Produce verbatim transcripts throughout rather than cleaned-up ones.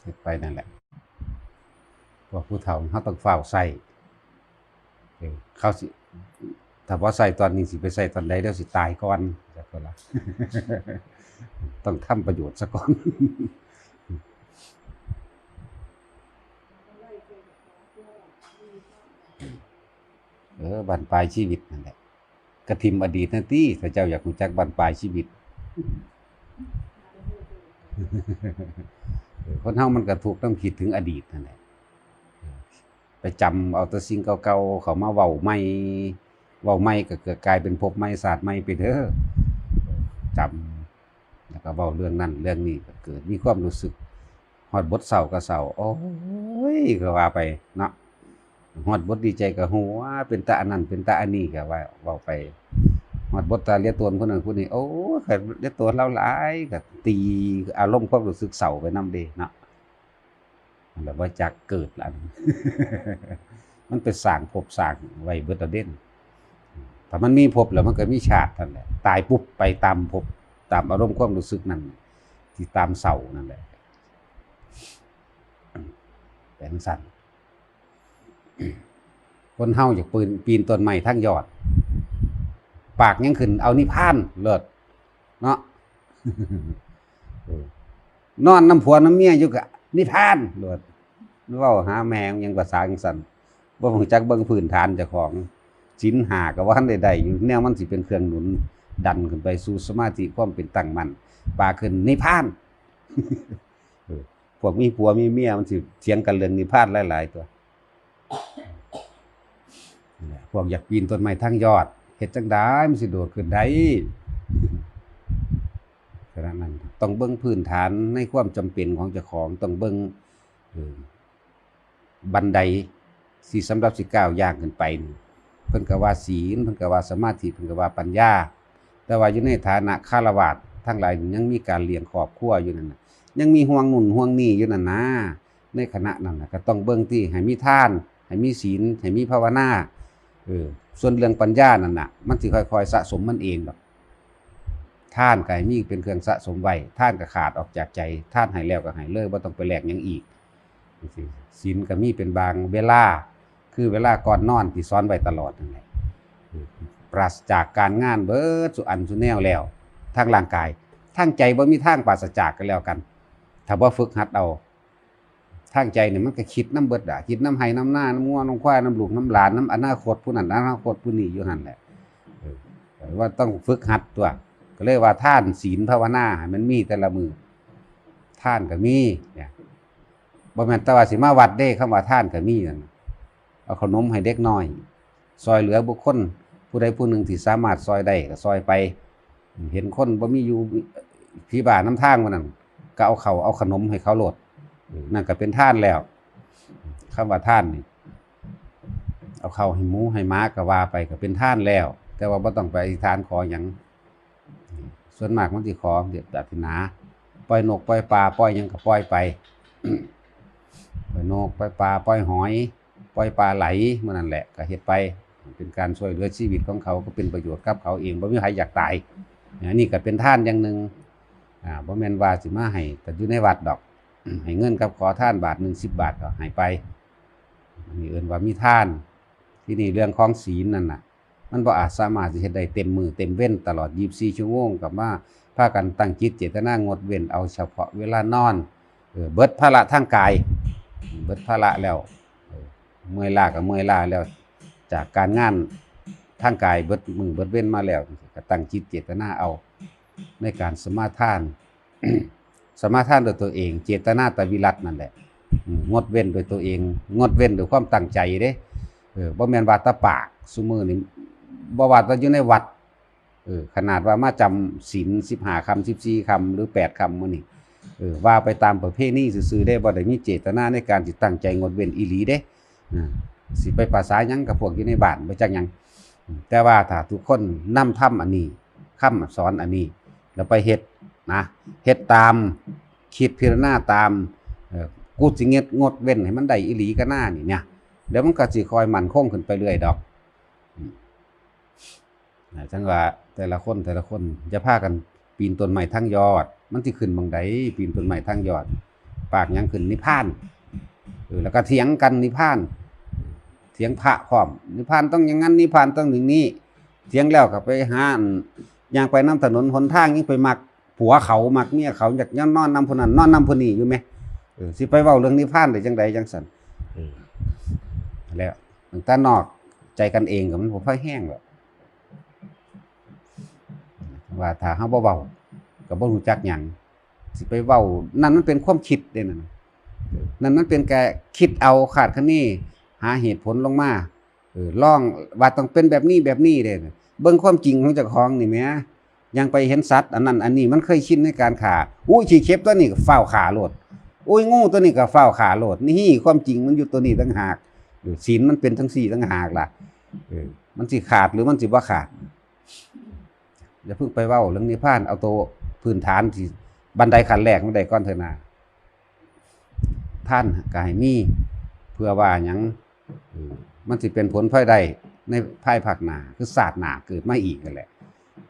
เฮ็ดไปนั่นแหละ พวกผู้เฒ่าเฮาต้องฟ้าวใช้ เออ เขาสิ ถ้าบ่ใช้ตอนนี้สิไปใช้ตอนใด เดี๋ยวสิตายก่อน จักคนละ ต้องทำประโยชน์ซะก่อน เออ บั้นปลายชีวิตนั่นแหละ กะถิ่มอดีตนั่นติ ถ้าเจ้าอยากรู้จักบั้นปลายชีวิต เออ คนเฮามันกะทุกข์นำคิดถึงอดีตนั่นแหละ เออ ไปจ๋ำเอาแต่สิ่งเก่าๆ เข้ามาเว้าใหม่ เว้าใหม่กะเกิดกลายเป็นภพใหม่ชาติใหม่ไปเด้อ จ๋ำ แล้วกะเว้าเรื่องนั้นเรื่องนี้กะเกิดมีความรู้สึก ฮอดบทเศร้ากะเศร้า โอ้ย กะว่าไปเนาะ ฮอดบทดีใจกะหัว เป็นตาอันนั้นเป็นตาอันนี้กะว่า เว้าไป ฮอดบทตาเหลือตนผู้นั้นผู้นี้ โอ้ย ข้อยเหลือตนลาวหลาย กะตีอารมณ์ความรู้สึกเศร้าไปนำเด้เนาะ นั่นแหละ บ่จักเกิดละ มันไปสร้างภพสร้างไว้เบิดแล้วเด้ ถ้ามันมีภพแล้วมันกะมีชาตินั่นแหละ ตายปุ๊บไปตามภพ ตามอารมณ์ความรู้สึกนั่น ที่ตามเศร้านั่นแหละ เป็นจั่งซั้น คนเฮาอยากปีน ปีนต้นไม้ทางยอด ปากยังขึ้นเอานิพพาน เลิศเนาะ เออ นอนนำผัวนำเมียอยู่กะนิพพาน เลิศ เว้าหาแม่งยังภาษาจั่งซั้น บ่รู้จักเบิ่งพื้นฐานเจ้าของ ศีลห้ากะบ่ทันได้ได้อยู่ แนวมันสิเป็นเครื่องหนุนดันขึ้นไปสู่สมาธิความเป็นตั้งมั่น ปากขึ้นนิพพาน เออ พวกมีผัวมีเมียมันสิเถียงกันเรื่องนิพพานหลายๆ ตั่ว นั่นแหละ พวกอยากปีนต้นไม้ทางยอด เฮ็ดจั่งใดมันสิโดดขึ้นได้ ฉะนั้นต้องเบิ่งพื้นฐานในความจำเป็นของเจ้าของ ต้องเบิ่ง เออ บันไดที่สำหรับสิก้าวย่างขึ้นไปนี่ เพิ่นกะว่าศีล เพิ่นกะว่าสมาธิ เพิ่นกะว่าปัญญา แต่ว่าอยู่ในฐานะฆราวาสถ์ทั้งหลายยังมีการเลี้ยงครอบครัวอยู่นั่นน่ะ ยังมีห่วงนู่นห่วงนี่อยู่นั่นนะ ในขณะนั้นน่ะกะต้องเบิ่งติ ให้มีทาน ให้มีศีล ให้มีภาวนา เออ ส่วนเรื่องปัญญานั่นน่ะ มันสิค่อยๆ สะสมมันเองดอก ทานกะให้มีเป็นเครื่องสะสมไว้ ทานกะขาดออกจากใจ ทานให้แล้วกะให้เลย บ่ต้องไปแลกหยังอีก จั่งซี้ ศีลกะมีเป็นบางเวลา คือเวลาก่อนนอนที่สอนไว้ตลอดนั่นแหละ ปราศจากการงานเบิดซุอันซุแนวแล้ว ทางร่างกาย ทางใจบ่มีทางปราศจากกะแล้วกัน ถ้าบ่ฝึกหัดเอา ทางใจนี่มันกะคิดนำเบิดอะ คิดนำไฮ่นำนา นำงัวนำควาย นำลูกนำหลาน นำอนาคตผู้นั้นอนาคตผู้นี้อยู่หั่นแหละ เออ ว่าต้องฝึกหัดตั่ว กะเลยว่าทานศีลภาวนาให้มันมีแต่ละมื้อ ทานกะมีเนี่ย บ่แม่นแต่ว่าสิมาวัดเด้ คำว่าทานกะมีนั่น เอาขนมให้เด็กน้อย ซ่อยเหลือบุคคลผู้ใดผู้หนึ่งที่สามารถซ่อยได้กะซ่อยไป เห็นคนบ่มีอยู่ ผีบ้านำทางว่านั่น กะเอาข้าวเอาขนมให้เขาโลด เออ นั่นกะเป็นทานแล้ว คำว่าทานนี่ เอาข้าวให้หมูให้หมากะว่าไปกะเป็นทานแล้ว แต่ว่าบ่ต้องไปอธิษฐานขอหยัง ส่วนมากมันสิขอเรียกปรารถนา ปล่อยนกปล่อยปลา ปล่อยหยังกะปล่อยไป ปล่อยนกปล่อยปลา ปล่อยหอย ปล่อยปลาไหล มื้อนั้นแหละกะเฮ็ดไป เป็นการซ่อยเหลือชีวิตของเขา กะเป็นประโยชน์กับเขาเอง บ่มีไผอยากตาย อันนี้กะเป็นทานอย่างหนึ่ง อ่า บ่แม่นว่าสิมาให้แต่อยู่ในวัดดอก ให้เงินกับขอทานบาทหนึ่ง สิบบาทกะให้ไป อันนี้เอิ้นว่ามีทาน ทีนี้เรื่องของศีลนั่นน่ะ มันบ่อาจสามารถสิเฮ็ดได้เต็มมื้อเต็มเว็นตลอดยี่สิบสี่ชั่วโมง กะมาพากันตั้งจิตเจตนางดเว้นเอาเฉพาะเวลานอน เออ เบิดภาระทางกาย เบิดภาระแล้ว เออ เมื่อยล้ากะเมื่อยล้าแล้ว จากการงานทางกายเบิดมื้อเบิดเว็นมาแล้ว กะตั้งจิตเจตนาเอาในการสมาทาน สมาทานด้วยตัวเอง เจตนาตวิรัตินั่นแหละ อืม งดเว้นด้วยตัวเอง งดเว้นด้วยความตั้งใจเด้ เออ บ่แม่นว่าแต่ปาก ซุมื้อนี้ บ่ว่าแต่อยู่ในวัด เออ ขนาดว่ามาจ๋ำศีลสิบห้าค่ำ สิบสี่ค่ำ หรือแปดค่ำมื้อนี้ เออ ว่าไปตามประเพณีซื่อๆเด้ บ่ได้มีเจตนาในการสิตั้งใจงดเว้นอีหลีเด้ อ่า สิไปประสาหยังกับพวกอยู่ในบ้าน บ่จักหยัง อืม แต่ว่าถ้าทุกคนนำธรรมอันนี้ คำสอนอันนี้ แล้วไปเฮ็ดนะ เฮ็ดตาม คิดพิจารณาตาม เอ่อ กูสิงด งดเว้นให้มันได้อีหลีกะนานี่เนี่ย เดี๋ยวมันกะสิค่อยมั่นคงขึ้นไปเรื่อยดอก อืม นะ จั่งว่าแต่ละคน แต่ละคน อย่าพากันปีนต้นไม้ทางยอด มันสิขึ้นหม่องใด ปีนต้นไม้ทางยอด ปากหยังขึ้น นิพพาน เออ แล้วก็เถียงกันนิพพาน เถียงพระพร้อม นิพพานต้องอย่างนั้น นิพพานต้องอย่างนี้ เถียงแล้วก็ไปหาอันย่างไปนำถนนหนทาง ยังไปมักผัวเขา มักเมียเขา อยากนอนนำผู้นั้น นอนนำผู้นี้อยู่ไหม เออ สิไปเว้าเรื่องนิพพานได้จังใดจังสัน เออ แล้วตั้งแต่นอกใจกันเองก็มันบ่พอแห้งหรอก ว่าถ้าเฮาบ่เว้า ก็บ่รู้จักหยัง สิไปเว้า นั่นมันเป็นความคิดเด้นั่น นั่นมันเป็นการคิดเอาคาดคะเน หาเหตุผลลงมา เออ ลองว่าต้องเป็นแบบนี้แบบนี้เด้ เบิ่งความจริงของเจ้าของนี่แหม ยังไปเห็นสัตว์อันนั้นอันนี้ มันเคยชินในการฆ่า อุ้ย ขี้เข็บตัวนี้ก็ฟ้าวฆ่าโลด อุ้ย งูตัวนี้ก็ฟ้าวฆ่าโลด นี่ความจริงมันอยู่ตัวนี้ต่างหาก เออ ศีลมันเป็นทั้งสี่ต่างหากล่ะ เออ มันสิขาดหรือมันสิบ่ขาด อย่าเพิ่งไปเว้าเรื่องนิพพาน เอาตัวพื้นฐานที่บันไดขั้นแรกมันได้ก่อนเถอะนะ ทานก็ให้มี เพื่อว่าหยัง เออ มันสิเป็นผลพลอยได้ในภายภาคหน้า คือชาติหน้าเกิดมาอีกนั่นแหละ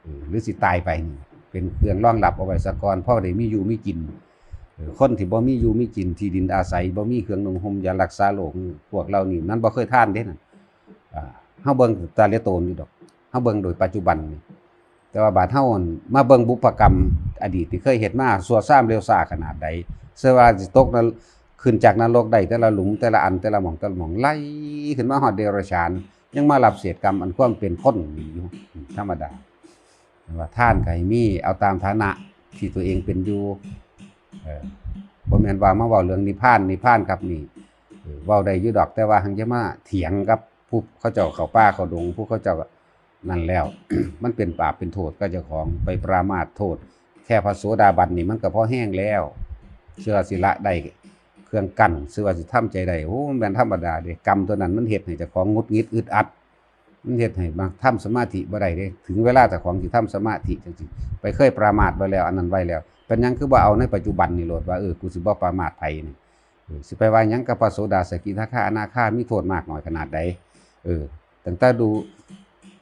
เออ หรือสิตายไปนี่ เป็นเครื่องรองรับเอาไว้ซะก่อน พอได้มีอยู่มีกิน เออ คนที่บ่มีอยู่มีกิน ที่ดินอาศัย บ่มีเครื่องนุ่งห่มยารักษาโรค พวกเหล่านี้มันบ่เคยทานเด้นั่น อ่า เฮาเบิ่งแต่ละตนอยู่ดอก เฮาเบิ่งโดยปัจจุบันนี่ แต่ว่าบาดเฮาหั่นมาเบิ่งบุพกรรมอดีตที่เคยเฮ็ดมา ชั่วซามเลวซามขนาดใด เชื่อว่าสิตกนร- ขึ้นจากนรกได้แต่ละหลุม แต่ละอัน แต่ละหม่อง แต่ละหม่อง ไหลขึ้นมาฮอดเดรัจฉาน ยังมารับเศษกรรมอันความเป็นคนนี่อยู่ ธรรมดา ว่าทานก็ให้มี เอาตามฐานะที่ตัวเองเป็นอยู่ เออ บ่แม่นว่ามาเว้าเรื่องนิพพาน นิพพานครับนี่ เออ เว้าได้อยู่ดอก แต่ว่าหังจะมาเถียงกับผู้เขาเจ้าเข้าป่าเข้าดง ผู้เขาเจ้านั่นแล้ว มันเป็นบาปเป็นโทษกับเจ้าของ ไปประมาทโทษ แค่พระโสดาบันนี่มันก็พอแห้งแล้ว เชื่อสิละได้เครื่องกั้น เชื่อสิทำใจได้ โอ้ มันแม่นธรรมดาเด้ กรรมตัวนั้นมันเฮ็ดให้เจ้าของหงุดหงิดอึดอัด มันเฮ็ดให้มาทำสมาธิบ่ได้เด้ ถึงเวลาเจ้าของสิทำสมาธิจังซี่ ไปเคยประมาทไว้แล้ว อันนั้นไว้แล้ว เป็นหยังคือบ่เอาในปัจจุบันนี่โลดว่า เออ กูสิบ่ประมาทไผนี่ เออ สิไปว่าหยังกับพระโสดา สกิทาคา อนาคา มีโทษมากน้อยขนาดใด เออ ตั้งแต่ดู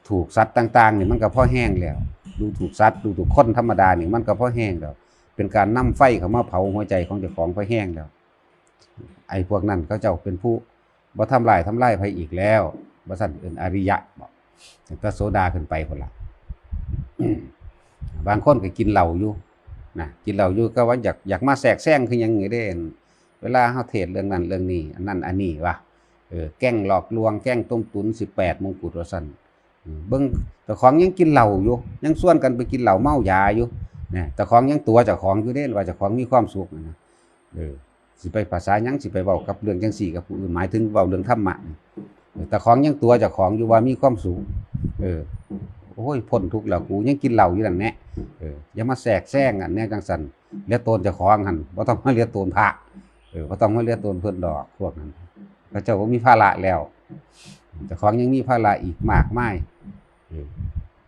ถูกสัตว์ต่างๆนี่มันก็พอแห้งแล้ว ดูถูกสัตว์ ดูถูกคนธรรมดานี่มันก็พอแห้งแล้ว เป็นการนำไฟเข้ามาเผาหัวใจของเจ้าของพอแห้งแล้ว ไอ้พวกนั้นเขาเจ้าเป็นผู้บ่ทำลายทำลายไผอีกแล้ว ว่าซั่น เป็นอริยะบ่ ตั้งแต่โสดาขึ้นไปพุ้นละ บางคนก็กินเหล้าอยู่นะ กินเหล้าอยู่ก็ว่าอยาก อยากมาแทรกแซงคือหยังนี่เด้ เวลาเฮาเทศน์เรื่องนั้นเรื่องนี้ อันนั้นอันนี้ว่า เออ แก๊งหลอกลวง แก๊งต้มตุ๋น สิบแปดมงกุฎ ว่าซั่น อืม เบิ่ง เจ้าของยังกินเหล้าอยู่ ยังชวนกันไปกินเหล้าเมายาอยู่ นะ เจ้าของยังตั๋วเจ้าของอยู่เด้ ว่าเจ้าของมีความสุขนะ เออ สิไปภาษาหยัง สิไปเว้ากับเรื่องจังซี่กับผู้อื่น หมายถึงเว้าเรื่องธรรมะนี่ เออ เจ้าของยังตั๋วเจ้าของอยู่ว่ามีความสุข เออ โอ้ย พ้นทุกข์แล้ว กูยังกินเหล้าอยู่นั่นแหละ เออ อย่ามาแทรกแซงอันแนวจังซั่น เหลือตนเจ้าของหั่น บ่ต้องมาเหลือตนพระ เออ บ่ต้องมาเหลือตนเพิ่นดอก พวกนั้น เขาเจ้าบ่มีภาระแล้ว เจ้าของยังมีภาระอีกมากมาย เออ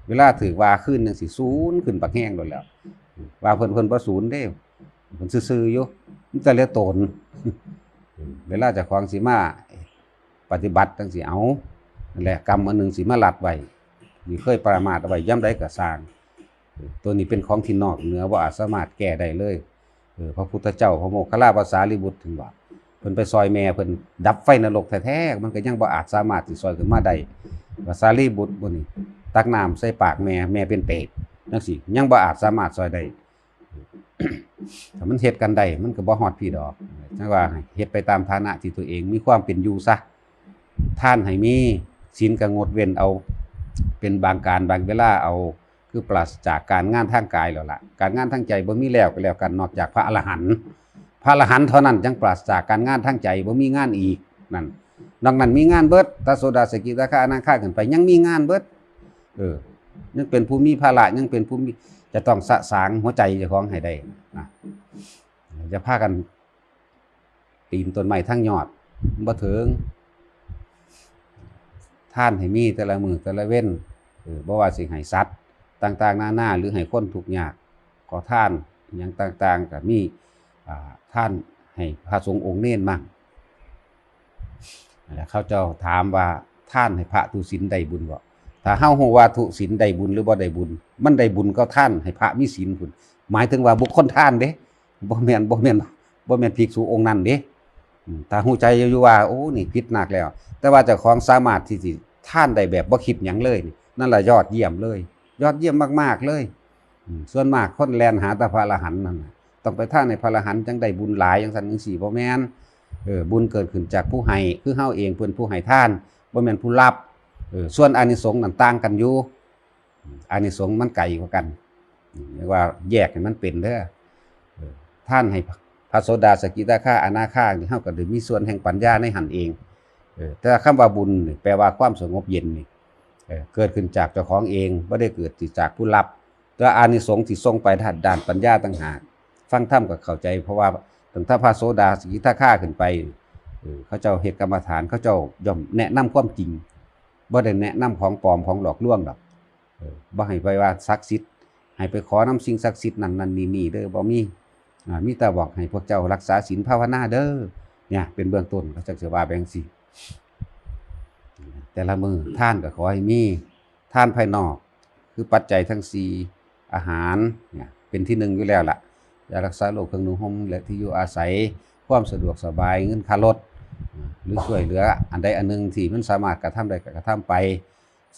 เวลาถืกว่าคืนจังซี่ สูนขึ้นบักแฮงโลดแล้ว ว่าเพิ่น เพิ่นบ่สูนเด้ เพิ่นซื่อๆอยู่ มีแต่เหลือตน เวลาเจ้าของสิมาปฏิบัติจังซี่ เอา นั่นแหละ กรรมอันหนึ่งสิมาลัดไว้ นี่เคยประมาทเอาไว้ ยามใดก็ซ่าง ตัวนี้เป็นของที่นอกเหนือ บ่อาจสามารถแก้ได้เลย เออ พระพุทธเจ้า พระโมคคัลลา พระสารีบุตร ถึงว่า เพิ่นไปซอยแม่เพิ่นดับไฟนรกแท้ๆ มันก็ยังบ่อาจสามารถสิซอยขึ้นมาได้ พระสารีบุตรผู้นี้ ตักน้ำใส่ปากแม่ แม่เป็นเปรตจังซี่ ยังบ่อาจสามารถซอยได้ ถ้ามันเฮ็ดกันได้ มันก็บ่ฮอดพี้ดอก จั่งว่าให้เฮ็ดไปตามฐานะที่ตัวเองมีความเป็นอยู่ซะ ทานให้มี ศีลก็งดเว้นเอา เป็นบางกาลบางเวลาเอา คือปราศจากการงานทางกายแล้วล่ะ การงานทางใจบ่มีแล้วก็แล้วกัน นอกจากพระอรหันต์ พระอรหันต์เท่านั้นจั่งปราศจากการงานทางใจ บ่มีงานอีก นั่น นอกนั้นมีงานเบิด พระโสดา สกิทาคา อนาคาขึ้นไป ยังมีงานเบิด เออ ยังเป็นผู้มีภาระ ยังเป็นผู้มี จะต้องสะสางหัวใจเจ้าของให้ได้นะ อย่าพากันปีนต้นไม้ทั้งยอด บ่เถิง ทานให้มีแต่ละมื้อแต่ละเว็น เออ บ่ว่าสิให้สัตว์ต่างๆนานา หรือให้คนทุกข์ยาก ขอทานอิหยังต่างๆ ก็มี อ่า ทานให้พระสงฆ์องค์เณรมั่ง แล้วเขาเจ้าถามว่า ทานให้พระทุศีลได้บุญบ่ ถ้าเฮาฮู้ว่าทุศีลได้บุญหรือบ่ได้บุญ มันได้บุญก็ทานให้พระมีศีลพุ้น หมายถึงว่าบุคคลทานเด้ บ่แม่น บ่แม่น บ่แม่นภิกษุองค์นั้นเด้ อืม ถ้าฮู้ใจอยู่ว่า โอ้ นี่ผิดนักแล้ว แต่ว่าเจ้าของสามารถที่สิทานได้แบบบ่คิดหยังเลยนี่ นั่นล่ะยอดเยี่ยมเลย ยอดเยี่ยมมากๆเลย อืม ส่วนมากคนแล่นหาแต่พระอรหันต์นั่นน่ะ ต้องไปทานให้พระอรหันต์จั่งได้บุญหลายจั่งซั้นจั่งซี้ บ่แม่น เออ บุญเกิดขึ้นจากผู้ให้ คือเฮาเองเพิ่นผู้ให้ทาน บ่แม่นผู้รับ เออ ส่วนอานิสงส์นั่นต่างกันอยู่ อานิสงส์มันไกลกว่ากัน เรียกว่าแยกให้มันเป็นเด้อ เออ ทานให้พระโสดา สกิทาคา อนาคานี่ เฮาก็ได้มีส่วนแห่งปัญญาในหั้นเอง เออ แต่คำว่าบุญนี่แปลว่าความสงบเย็นนี่ เออ เกิดขึ้นจากเจ้าของเอง บ่ได้เกิดจากผู้รับ แต่อานิสงส์ที่ส่งไปด้านปัญญาต่างหาก ฟังธรรมก็เข้าใจ เพราะว่าตั้งแต่พระโสดา สกิทาคาขึ้นไป เออ เขาเจ้าเฮ็ดกรรมฐาน เขาเจ้าย่อมแนะนำความจริง บ่ได้แนะนำของปลอมของหลอกลวงดอก เออ บ่ให้ไปว่าศักดิ์สิทธิ์ ให้ไปขอนำสิ่งศักดิ์สิทธิ์นั่นนั่นนี่นี่เด้อ บ่มี อ่า มีแต่บอกให้พวกเจ้ารักษาศีลภาวนาเด้อ เนี่ย เป็นเบื้องต้น เขาจักสิว่าไปจั่งซี้ แต่ละมื้อทานก็ขอให้มี ทานภายนอก คือปัจจัยทั้งสี่ อาหาร เนี่ย เป็นที่หนึ่งอยู่แล้วล่ะ ยารักษาโรค เครื่องนุ่งห่ม และที่อยู่อาศัย ความสะดวกสบาย เงินค่ารถ อ่า หรือช่วยเหลืออันใดอันหนึ่งที่มันสามารถกระทำได้ก็กระทำไป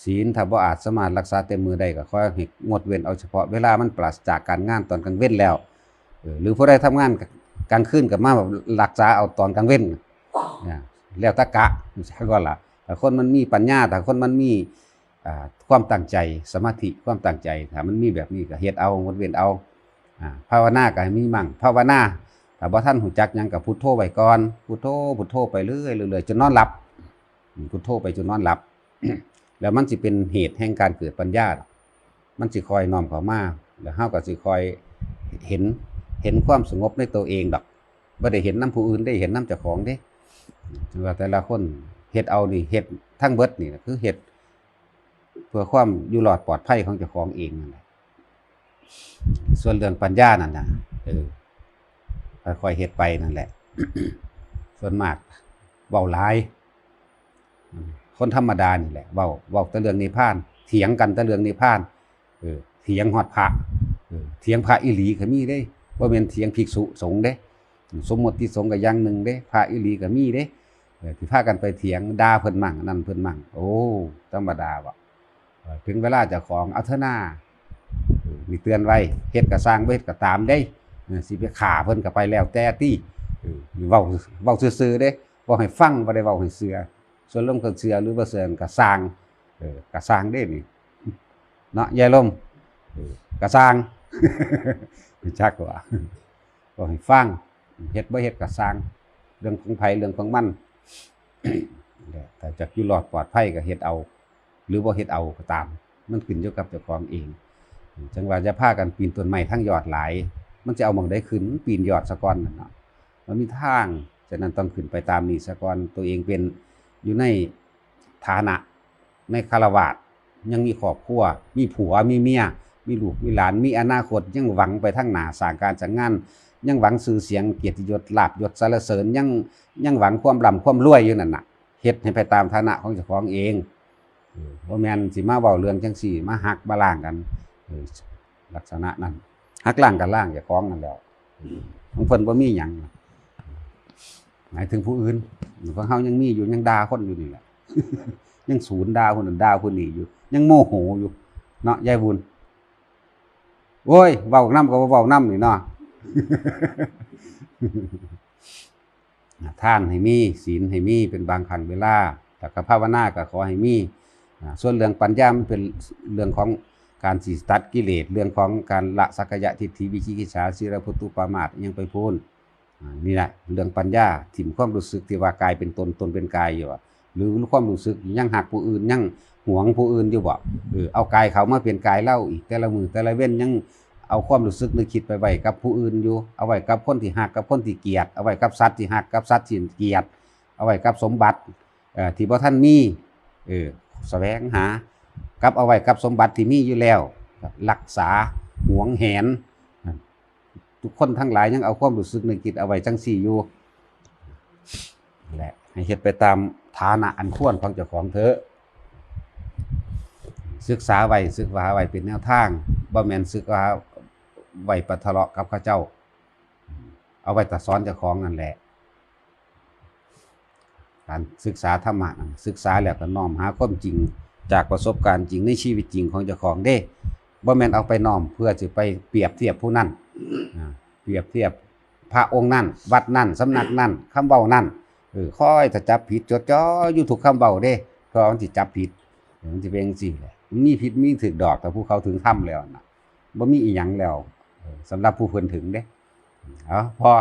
ศีลถ้าบ่อาจสามารถรักษาเต็มมื้อได้ก็ขอให้งดเว้นเอาเฉพาะเวลามันปราศจากการงานตอนกลางเว็นแล้ว เออ หรือผู้ใดทำงานกลางคืนก็มารักษาเอาตอนกลางเว็น อ่า แล้วแต่กะ จั่งซี้ก่อนล่ะ ถ้าคนมันมีปัญญา ถ้าคนมันมี อ่า ความตั้งใจ สมาธิ ความตั้งใจ ถ้ามันมีแบบนี้ก็เฮ็ดเอา งดเว้นเอา อ่า ภาวนาก็ให้มีมั่ง ภาวนา ถ้าบ่ทันรู้จักหยังก็พุทโธไว้ก่อน พุทโธ พุทโธไปเรื่อยๆ เรื่อยๆ จนนอนหลับ อืม พุทโธไปจนนอนหลับ แล้วมันสิเป็นเหตุแห่งการเกิดปัญญาดอก มันสิคอยน้อมเข้ามา แล้วเฮาก็สิคอยเห็น เห็นความสงบในตัวเองดอก บ่ได้เห็นนำผู้อื่นเด้ เห็นนำเจ้าของเด้ ถือว่าแต่ละคนเฮ็ดเอานี่ เฮ็ดทั้งเบิดนี่คือเฮ็ดเพื่อความอยู่รอดปลอดภัยของเจ้าของเองนั่นแหละ ส่วนเรื่องปัญญานั่นน่ะ เออ ค่อยๆเฮ็ดไปนั่นแหละ ส่วนมากเว้าหลาย คนธรรมดานี่แหละ เว้า เว้าแต่เรื่องนิพพาน เถียงกันแต่เรื่องนิพพาน เออ เถียงฮอดพระ เออ เถียงพระอีหลีก็มีเด้ บ่แม่นเถียงภิกษุสงฆ์เด้ สมมติสงฆ์ก็อย่างหนึ่งเด้ พระอีหลีก็มีเด้ เออ ที่พากันไปเถียงด่าเพิ่นมั่ง นั่นเพิ่นมั่ง โอ้ ธรรมดาบ่ เออ ถึงเวลาเจ้าของ เอาเถอะนา เออ นี่เตือนไว้ เฮ็ดก็ซ่าง บ่เฮ็ดก็ตามเด้ เออ สิไปฆ่าเพิ่นก็ไปแล้วแต่ติ เออ นี่เว้า เว้าซื่อๆเด้ เว้าให้ฟัง บ่ได้เว้าให้เชื่อ ส่วนลมก็เชื่อหรือบ่เชื่อก็ซ่าง เออ ก็ซ่างเด้นี่ เนาะ ยายลม เออ ก็ซ่าง รู้จักว่า เว้าให้ฟัง เฮ็ดบ่เฮ็ดก็ซ่าง เรื่องของไผเรื่องของมัน แต่จักอยู่รอดปลอดภัยก็เฮ็ดเอา หรือบ่เฮ็ดเอาก็ตาม มันขึ้นอยู่กับเจ้าของเอง จั่งว่าอย่าพากันปีนต้นไม้ทั้งยอดหลาย มันสิเอาหม่องใดขึ้น มันปีนยอดซะก่อนนั่นเนาะ มันมีทาง ฉะนั้นต้องขึ้นไปตามนี้ซะก่อน ตัวเองเป็นอยู่ในฐานะ ในฆราวาส ยังมีครอบครัว มีผัว มีเมีย มีลูก มีหลาน มีอนาคต ยังหวังไปทางหน้า สร้างการสร้างงาน ยังหวังชื่อเสียง เกียรติยศ ลาภยศ สรรเสริญ ยัง ยังหวังความร่ำความรวยอยู่นั่นน่ะ เฮ็ดให้ไปตามฐานะของเจ้าของเอง เออ บ่แม่นสิมาเว้าเรื่องจั่งซี้ มาหักมาล้างกัน เออ ลักษณะนั้น หักล้างกันล้างเจ้าของนั่นแหล้ว ของเพิ่นบ่มีหยัง หมายถึงผู้อื่น ของเฮายังมีอยู่ ยังด่าคนอยู่นี่แหละ ยังสูนด่าคนนั้นด่าคนนี้อยู่ ยังโมโหอยู่ เนาะ ยายบุญ โอ้ย เว้านำก็บ่เว้านำนี่เนาะ ทานให้มี ศีลให้มี เป็นบางครั้งเวลา แล้วก็ภาวนาก็ขอให้มี อ่า ส่วนเรื่องปัญญามันเป็นเรื่องของการสิตัดกิเลส เรื่องของการละสักกายทิฏฐิ วิจิกิจฉา ศีลพุตตุปามาส ยังไปพู้น อ่า นี่แหละเรื่องปัญญา ถิ่มความรู้สึกที่ว่ากายเป็นตน ตนเป็นกายอยู่อะ หรือความรู้สึกยังฮักผู้อื่น ยังหวงผู้อื่นอยู่บ่ เออ เอากายเขามาเป็นกายเราอีก แต่ละมื้อแต่ละเว็นยังเอาความรู้สึกนึกคิดไปไว้กับผู้อื่นอยู่ เอาไว้กับคนที่ฮัก กับคนที่เกลียด เอาไว้กับสัตว์ที่ฮัก กับสัตว์ที่เกลียด เอาไว้กับสมบัติ เอ่อ ที่บ่ทันมี เออ แสวงหา กับเอาไว้กับสมบัติที่มีอยู่แล้ว รักษา หวงแหน ทุกคนทั้งหลายยังเอาความรู้สึกนึกคิดเอาไว้จั่งซี้อยู่ และให้เฮ็ดไปตามฐานะอันควรของเจ้าของเถอะ ศึกษาไว้ ศึกษาไว้เป็นแนวทาง บ่แม่นศึกษาไว้ไปทะเลาะกับเขาเจ้า เอาไว้แต่สอนเจ้าของนั่นแหละ การศึกษาธรรมะนั่นศึกษาแล้วก็น้อมหาความจริงจากประสบการณ์จริงในชีวิตจริงของเจ้าของเด้ บ่แม่นเอาไปน้อมเพื่อสิไปเปรียบเทียบผู้นั้น อ่า เปรียบเทียบพระองค์นั้น วัดนั้น สำนักนั้น คำเว้านั้น เออ คอยถ้าจับผิดจดจ่ออยู่ทุกคำเว้าเด้ เพราะมันสิจับผิด มันสิเป็นจังซี่แหละ มันมีผิดมีถูกดอก แต่ผู้เข้าถึงธรรมแล้วน่ะ บ่มีอีหยังแล้ว เออ สำหรับผู้เพิ่นถึงเด้ เอาพอ